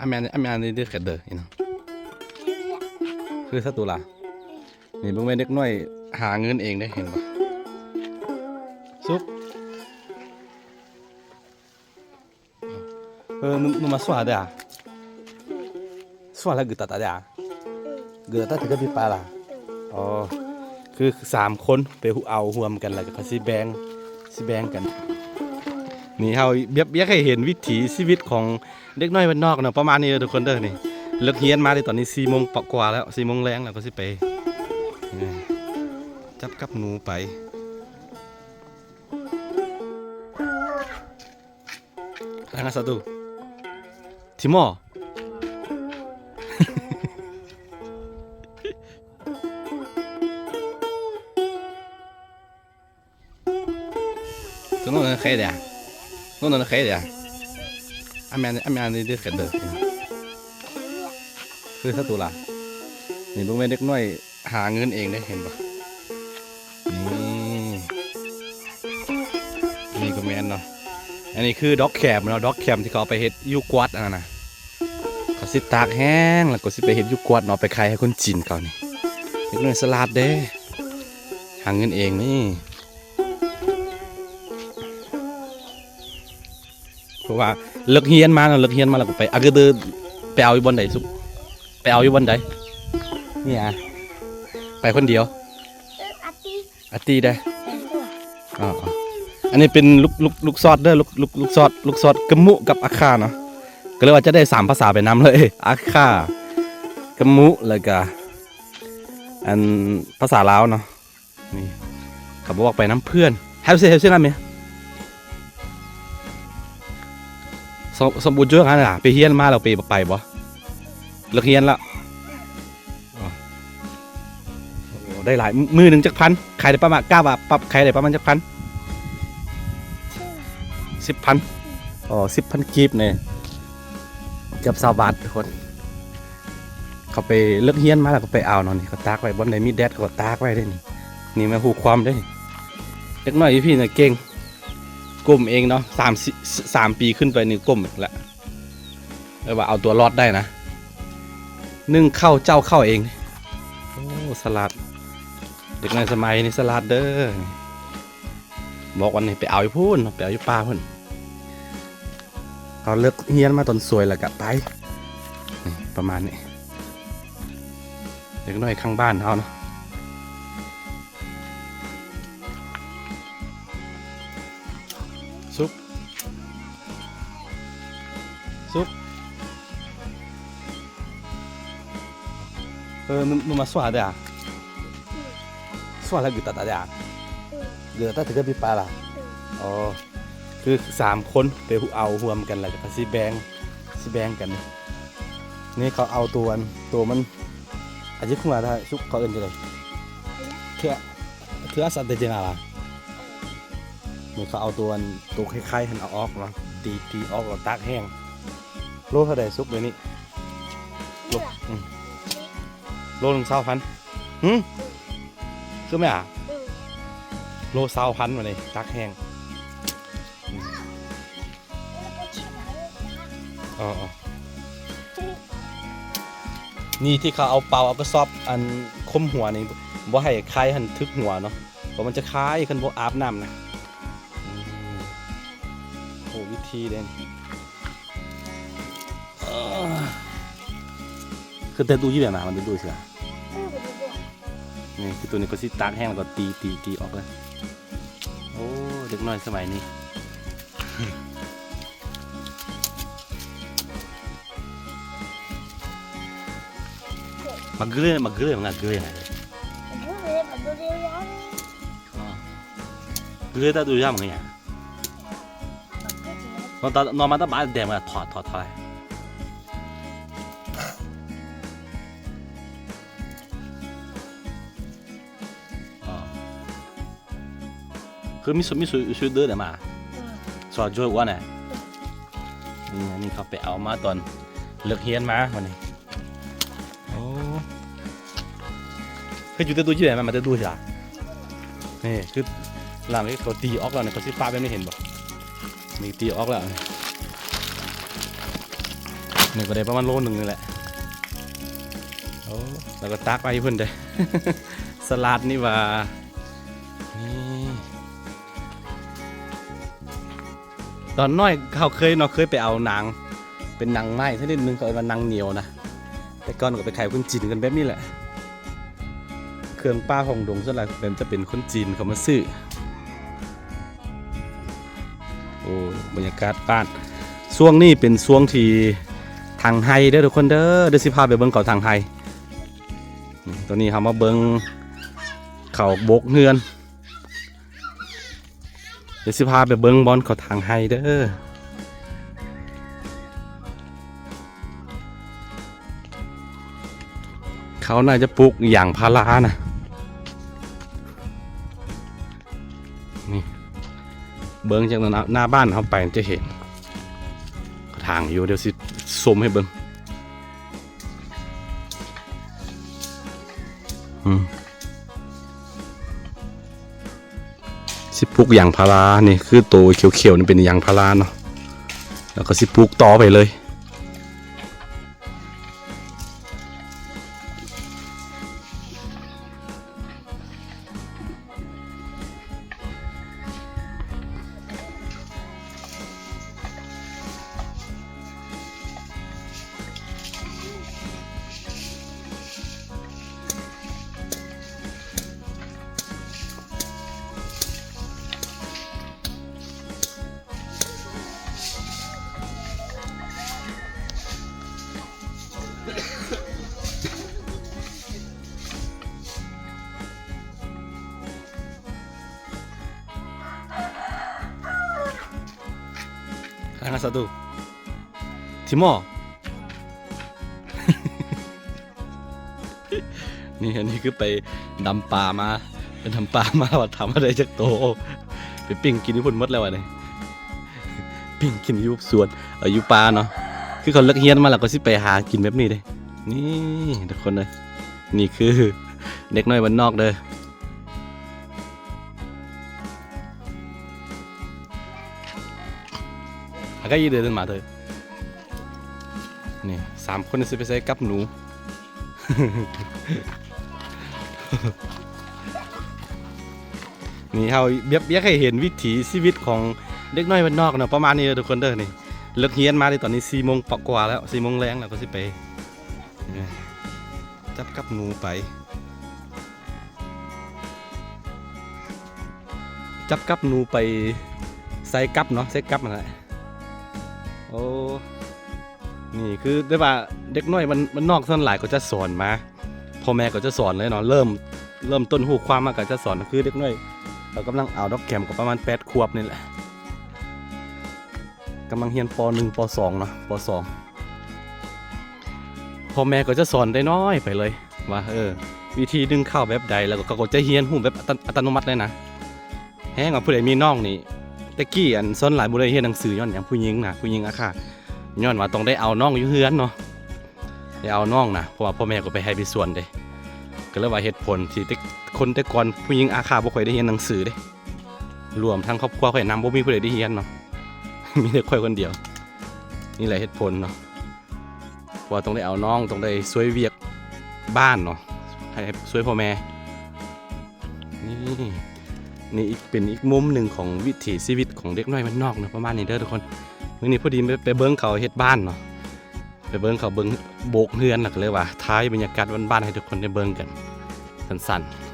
Amen, amen, amen, amen, amen. ຄືສະຕູລາ ນີ້ເບິ່ງແມ່ເດັກນ້ອຍຫາເງິນເອງເດ້ ເຫັນບໍ່? ສຸກ ເອີ ໜຸ່ມ ໜຸ່ມມາສວາເດ້ອ ສວາລະກືຕາຕາເດ້ອ ກືຕາຕາຖືກະປີປາລາ. ອໍ ຄືສາມຄົນໄປເອົາຮ່ວມກັນ ແລ້ວກໍເຂົາຊິແບ່ງ ຊິແບ່ງກັນ. ນີ້ເຮົາຢາກ ຢາກໃຫ້ເຫັນວິຖີຊີວິດຂອງເດັກນ້ອຍບ້ານນອກເນາະ ປະມານນີ້ເດີທຸກຄົນເດີ. ນີ້ເລີກຮຽນມາເດ້ ຕອນນີ້ສີ່ໂມງກວ່າແລ້ວ ສີ່ໂມງແລງແລ້ວ ກໍຊິໄປ ຈັບກັບໜູໄປ. Alang satu. Timor. Tu no no kaya dia. No no kaya dia. Amen amen ni dia kaya. ຄືສະຕູລາ ນີ້ເບິ່ງແມ່ເດັກນ້ອຍ ຫາເງິນເອງເດ້ ເຫັນບໍ່? ນີ້ ນີ້ກໍແມ່ນເນາະ. ອັນນີ້ຄືດອກແຄມເນາະ ດອກແຄມທີ່ເຂົາເອົາໄປເຮັດຢູ່ກວາດອັນນັ້ນນະ ເຂົາຊິຕາກແຫ້ງ ແລ້ວກໍຊິໄປເຮັດຢູ່ກວາດເນາະ ໄປຂາຍໃຫ້ຄົນຈີນເຂົານີ້. ເດັກນ້ອຍສະຫຼາດເດ້ ຫາເງິນເອງນີ້. ເພາະວ່າເລີກຮຽນມາເນາະ ເລີກຮຽນມາແລ້ວກໍໄປ ອາກະເດີ ໄປເອົາຢູ່ບ່ອນໃດສຸກ? ໄປເອົາຢູ່ບ່ອນໃດ? ນີ້ອະ ໄປຄົນດຽວ? ອາຕິ ອາຕິເດ້. ອໍ ອັນນີ້ເປັນລູກ ລູກ ລູກຊອດເດີ ລູກ ລູກ ລູກຊອດ ລູກຊອດກະມຸກັບອາຄາເນາະ. ກໍເລີຍວ່າຈະໄດ້ສາມພາສາໄປນຳເລີຍ ອາຄາ ກະມຸ ແລ້ວກະ ອັນ ພາສາລາວເນາະ. ນີ້ ເຂົາບອກໄປນຳເພື່ອນ ໃຫ້ເສຍ ໃຫ້ເສຍນຳແມ່. ສ- ສົມມຸດຢູ່ຫັ້ນລະ ໄປຮຽນມາແລ້ວໄປ ໄປບໍ່? ເລີກຮຽນແລ້ວ. ອໍ ໂອ້ ໄດ້ຫຼາຍ ມື້ໜຶ່ງຈັກພັນ? ຂາຍໄດ້ປະມານ ກະວ່າປັບຂາຍໄດ້ປະມານຈັກພັນ? ສິບພັນ. ອໍ ສິບພັນກີບນີ້ ເກືອບຊາວບາດທຸກຄົນ. ເຂົາໄປເລີກຮຽນມາແລ້ວກໍໄປເອົາເນາະ ນີ້ເຂົາຕາກໄວ້ ບ່ອນໃດມີແດດເຂົາກໍຕາກໄວ້ເດ້ນີ້. ນີ້ແມ່ນຮູ້ຄວາມເດ້ ເດັກນ້ອຍຢູ່ພີ້ນະເກັ່ງ ກົ້ມເອງເນາະ ສາມ ສາມປີຂຶ້ນໄປນີ້ກົ້ມແລ້ວ ເອີ້ນວ່າເອົາຕົວລອດໄດ້ນະ ໜຶ້ງເຂົ້າເຈົ້າເຂົ້າເອງ. ໂອ້ ສະຫຼາດ ເດັກນ້ອຍສະໄໝນີ້ສະຫຼາດເດີ. ບອກວ່ານີ້ໄປເອົາຢູ່ພຸ້ນ ໄປເອົາຢູ່ປ່າພຸ້ນ. ເຮົາເລີກຮຽນມາຕອນສວຍແລ້ວກະໄປ ນີ້ ປະມານນີ້ ເດັກນ້ອຍຂ້າງບ້ານເຮົາເນາະ. ສຸກ ສຸກ ເອີ ໜຸ່ມ ໜຸ່ມມາສວາເດ້ອ ສວາລະກືຕາຕາເດ້ອ ກືຕາຕາຖືກະປີປາລາ. ອໍ ຄືສາມຄົນໄປເອົາຮ່ວມກັນ ແລ້ວກໍເຂົາຊິແບ່ງ ຊິແບ່ງກັນ. ນີ້ເຂົາເອົາຕົວ ອັນ ຕົວມັນ ອາຈິຄຸງລາ ສຸກ ເຂົາເອີ້ນຈັ່ງໃດ? ເທື່ອ ເທື່ອສັດແຕ່ເຈນາລາ ນີ້ເຂົາເອົາຕົວ ອັນ ຕົວໄຂ່ໆຫັ້ນເອົາອອກເນາະ ຕີ ຕີອອກແລ້ວຕາກແຫ້ງ. ໂລເທົ່າໃດສຸກ ດຽວນີ້? ໂລ ອືມ ໂລໜຶ່ງຊາວພັນ. ຫື ຄືແມ່ນຫວາ? ໂລຊາວພັນ ບາດນີ້ຕາກແຫ້ງ. ອືມ ອໍໆ ນີ້ທີ່ເຂົາເອົາເປົາ ເອົາກະສອບ ອັນ ຂົ່ມຫົວນີ້ ບໍ່ໃຫ້ໄຂ່ຫັ້ນຖືກຫົວເນາະ ເພາະມັນຈະຄາຍຄັນບໍ່ອາບນ້ຳນະ. ອືມ ໂອ້ ວິທີເດ້ ຄືແຕ່ຕູ້ຢູ່ແບບນັ້ນ ມັນເປັນຕູ້ເສືອ. ນີ້ຄືໂຕນີ້ກໍຊິຕາກແຫ້ງ ແລ້ວກໍຕີ ຕີ ຕີອອກເລີຍ. ໂອ້ ເດັກນ້ອຍສະໄໝນີ້ ມາກເກລືອ ມາກເກລືອ ມາກເກລືອ ເກລືອຕາດູຢາມງຍາ ນອນຕາ ນອນມາຕາບາດແດງມາ ຖອດ ຖອດ ຖອດ. ອໍ ຄືມີສຸ ມີສຸ ຊຸດເດີນະມາ ອືມ ສອນໂຈຍອວນະ. ອືມ ນີ້ ອັນນີ້ເຂົາໄປເອົາມາຕອນເລີກຮຽນມາວັນນີ້. ໂອ້ ເຮັດຢູ່ແຕ່ຕູ້ຈີແບບ ມາແຕ່ຕູ້ຊິລະ. ນີ້ຄືຫຼັງທີ່ເຂົາຕີອອກແລ້ວນີ້ ເຂົາຊິປະແບບນີ້ ເຫັນບໍ່? ນີ້ຕີອອກແລ້ວ. ນີ້ກໍໄດ້ປະມານໂລໜຶ່ງນີ້ແຫຼະ. ໂອ້ ແລ້ວກໍຕັກໄວ້ເພິ່ນເດ້ ສະຫຼາດນີ້ຫວ່າ. ນີ້ ຕອນນ້ອຍເຮົາເຄີຍເນາະ ເຄີຍໄປເອົາໜາງ ເປັນໜັງໄມ້ຊະນິດໜຶ່ງ ເຂົາເອີ້ນວ່າໜັງໜຽວນະ. ແຕ່ກ່ອນກໍໄປຂາຍຄົນຈີນກັນແບບນີ້ແຫຼະ. ເຄື່ອງປ່າຂອງດົງສ່ວນຫຼາຍເປັນ ຈະເປັນຄົນຈີນເຂົາມາຊື້. ໂອ້ ບັນຍາກາດບ້ານ ຊ່ວງນີ້ເປັນຊ່ວງທີ່ຖາງໄຮ່ເດີທຸກຄົນເດີ. ດຽວຊິພາໄປເບິ່ງເຂົາຖາງໄຮ່. ນີ້ ຕອນນີ້ເຮົາມາເບິ່ງເຂົາໂບກເຮືອນ. ດຽວຊິພາໄປເບິ່ງບ່ອນເຂົາຖາງໄຮ່ເດີ. ເຂົາໜ້າຈະປູກຢາງພາລານະ. ນີ້ ເບິ່ງຈາກໜ້າ ໜ້າບ້ານເຮົາໄປຈະເຫັນເຂົາຖາງຢູ່. ດຽວຊິຊູມໃຫ້ເບິ່ງ. ອືມ ຊິປູກຢາງພາລາ. ນີ້ຄືໂຕຂຽວໆນີ້ເປັນຢາງພາລາເນາະ ແລ້ວກໍຊິປູກຕໍ່ໄປເລີຍ. Hanga satu. Timo. ນີ້ ອັນນີ້ຄືໄປດຳປາມາ ໄປດຳປາມາ ວ່າຖາມວ່າໄດ້ຈັກໂຕ ໄປປີ້ງກິນຢູ່ພຸ້ນໝົດແລ້ວ ອັນນີ້ ປີ້ງກິນຢູ່ສວນ ເອີ ຢູ່ປ່າເນາະ. ຄືເຂົາເລີກຮຽນມາແລ້ວກໍຊິໄປຫາກິນແບບນີ້ເດ້. ນີ້ທຸກຄົນເອີຍ ນີ້ຄືເດັກນ້ອຍບ້ານນອກເດີ. ອາກາອີເດີນມາເດີ. ນີ້ ສາມຄົນຊິໄປໃສ່ກັບໜູ. ນີ້ເຮົາຢາກ ຢາກໃຫ້ເຫັນວິຖີຊີວິດຂອງເດັກນ້ອຍບ້ານນອກເນາະ ປະມານນີ້ເດີທຸກຄົນເດີ. ນີ້ເລີກຮຽນມາເດ ຕອນນີ້ສີ່ໂມງກວ່າແລ້ວ ສີ່ໂມງແລງແລ້ວ ກໍຊິໄປ ຈັບກັບໜູໄປ ຈັບກັບໜູໄປໃສ່ກັບເນາະ ໃສ່ກັບຫັ້ນແຫຼະ. ໂອ້ ນີ້ຄືໄດ້ວ່າເດັກນ້ອຍບ້ານ ບ້ານນອກສ່ວນຫຼາຍກໍຈະສອນມາ ພໍ່ແມ່ກໍຈະສອນເລີຍເນາະ. ເລີ່ມ ເລີ່ມຕົ້ນຮູ້ຄວາມມາກໍຈະສອນ ຄືເດັກນ້ອຍ ເຂົາກຳລັງອາວດອກແກ້ມ ກໍປະມານແປດຂວບນີ້ແຫຼະ ກຳລັງຮຽນ ປໍໜຶ່ງ ປໍສອງເນາະ ປໍສອງ. ພໍ່ແມ່ກໍຈະສອນແຕ່ນ້ອຍໄປເລີຍວ່າ ເອີ ວິທີໜຶ້ງເຂົ້າແບບໃດ ແລ້ວກໍເຂົາກໍຈະຮຽນຮູ້ແບບອັດຕະ ອັດຕະໂນມັດເລີຍນະ. ແຮງວ່າຜູ້ໃດມີນ້ອງນີ້ ແຕ່ກີ້ອັນສ່ວນຫຼາຍບໍ່ໄດ້ຮຽນໜັງສື ຍ້ອນຫຍັງ? ຜູ້ຍິງນະ ຜູ້ຍິງອາຄາ ຍ້ອນວ່າຕ້ອງໄດ້ເອົານ້ອງຢູ່ເຮືອນເນາະ ໄດ້ເອົານ້ອງນະ ເພາະວ່າພໍ່ແມ່ກໍໄປໄຮ່ໄປສວນເດ້. ກໍເລີຍວ່າເຫດຜົນທີ່ແຕ່ ຄົນແຕ່ກ່ອນຜູ້ຍິງອາຄາບໍ່ຄ່ອຍໄດ້ຮຽນໜັງສືເດ້ ລວມທັງຄອບຄົວຂ້ອຍນຳ ບໍ່ມີຜູ້ໃດໄດ້ຮຽນເນາະ ມີແຕ່ຂ້ອຍຄົນດຽວ. ນີ້ແຫຼະເຫດຜົນເນາະ ວ່າຕ້ອງໄດ້ເອົານ້ອງ ຕ້ອງໄດ້ຊ່ວຍວຽກບ້ານເນາະ ໃຫ້ ໃຫ້ຊ່ວຍພໍ່ແມ່. ນີ້ ນີ້ອີກ ເປັນອີກມຸມໜຶ່ງຂອງວິຖີຊີວິດຂອງເດັກນ້ອຍບ້ານນອກເນາະ ປະມານນີ້ເດີທຸກຄົນ. ມື້ນີ້ພໍດີໄປ ໄປເບິ່ງເຂົາເຮັດບ້ານເນາະ ໄປເບິ່ງເຂົາເບິ່ງໂບກເຮືອນ ແລ້ວກໍເລີຍວ່າຖ່າຍບັນຍາກາດບ້ານໆໃຫ້ທຸກຄົນໄດ້ເບິ່ງກັນສັ້ນໆ.